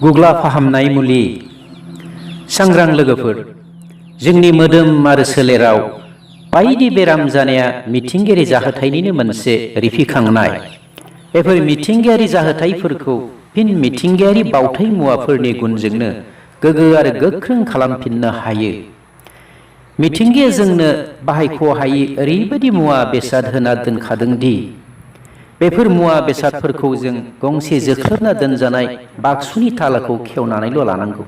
गुग्ला फाहामनाय मुलि। सांग्रां लोगोफोर, जोंनि मोदोम आरो सोलेराव बायदि बेराम जानाया मिथिंगायारि जाहोथायनिनो मोनसे रिफिखांनाय। बेफोर मिथिंगायारि जाहोथायफोरखौ फिन मिथिंगायारि बावथाय मुवाफोरनि गुनजोंनो गोगो आरो गोख्रों खालामफिननो हायो। मिथिंगाया जोंनो बाहायख'हायि ओरैबायदि मुवा बेसाद होना दोनखादों दि बेफोर मुवा बेसादफोरखौ जों गंसे जोख्लोबना दोनजानाय बाक्सुनि तालाखौ खेवनानैल' लानांगौ।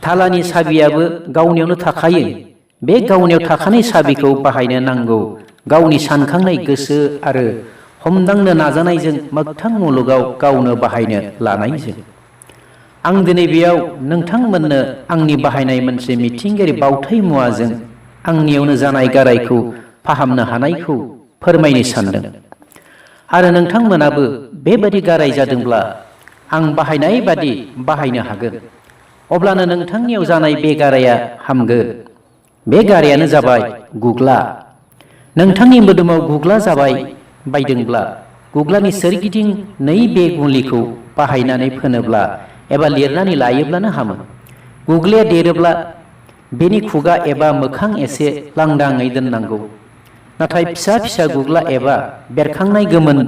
तालानि साबियाबो गावनियावनो थाखायो। बे गावनियाव थाखानाय साबिखौ बाहायनो नांगौ गावनि सानखांनाय गोसो आरो हमदांनो नाजानायजों मोगथां मुलुगाव गावनो बाहायनो लानायजों। आं दिनै बेयाव नोंथांमोननो आंनि बाहायनाय मोनसे मिथिंगायारि बावथाय मुवाजों आंनियावनो जानाय गारायखौ फाहामनो हानायखौ फोरमायनो सानदों। आरो नोंथांमोनाबो बेबादि गाराय जादोंब्ला आं बाहायनाय बादि बाहायनो हागोन। अब्लानो नोंथांनियाव जानाय बे गाराया हामगोन। बे गारायानो जाबाय गुग्ला। नोंथांनि मोदोमाव गुग्ला जाबाय बायदोंब्ला गुग्लानि सोरगिदिं बे मुलिखौ बाहायनानै फोनोब्ला एबा लिरनानै लायोब्लानो हामो। गुग्लाया देरोब्ला बेनि खुगा एबा मोखां एसे लांदाङै दोननांगौ। नाथाय फिसा फिसा गुग्ला एबा बेरखांनाय गोमोन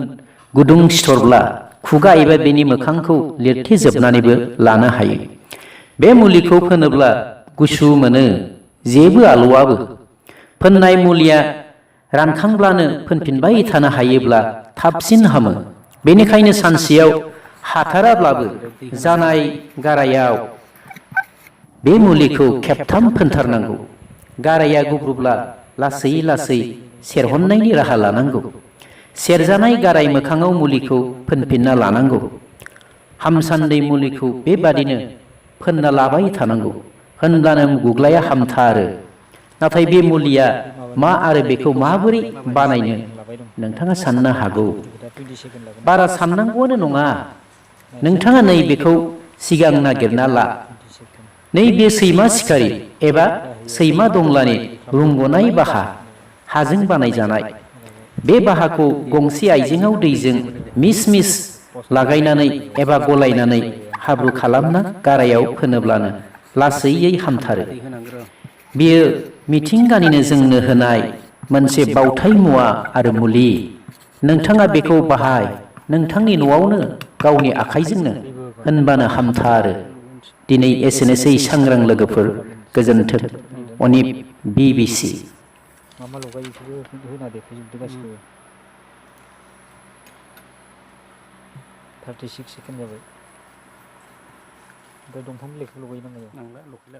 गुदुं सिथरब्ला खुगा एबा बेनि मोखांखौ लिरथेजोबनानैबो लानो हायो। बे मुलिखौ फोनोब्ला गुसु मोनो, जेबो आलौआबो। फोननाय मुलिया रानखांब्लानो फोनफिनबाय थानो हायोब्ला थाबसिन हामो। बेनिखायनो सानसेयाव हाथाराब्लाबो जानाय गारायाव बे मुलिखौ खेबथाम फोनथारनांगौ। गाराया गुग्रुब्ला लासै लासै सेरहननायनि राहा लानांगौ। सेरजानाय गाराय मोखाङाव मुलिखौ फोनफिनना लानांगौ। हामसान्दै मुलिखौ बेबादिनो फोनना लाबाय थानांगौ। होनब्लानो गुग्लाया हामथारो। नाथाय बे मुलिया मा आरो बेखौ माबोरै बानायनो नोंथाङा साननो हागौ। बारा साननांगौआनो नङा। नोंथाङा बेखौ सिगां नागिरना ला। बे सैमा सिखारि एबा सैमा दंलानि रुंग'नाय बाहा, हाजों बानायजानाय। बे बाहाखौ गंसे आइजेंआव दैजों मिस मिस लागायनानै एबा गलायनानै हाब्रु खालामना गारायाव फोनोब्लानो लासैयै हामथारो। बेयो मिथिंगानिनो जोंनो होनाय मोनसे बावथाय मुवा आरो मुलि। नोंथाङा बेखौ बाहाय नोंथांनि न'आवनो गावनि आखाइजोंनो, होनबानो हामथारो। दिनै एसेनोसै सांग्रां लोगोफोर, गोजोन्थों। अनिप BBC। मा मा लगायो बेखौबो होना देखायजोबदो गासिबो। 36 सेकेन्ड जाबाय। ओमफ्राय दंफां बिलाइखौ लगायो ना मायो? नांला लगायला।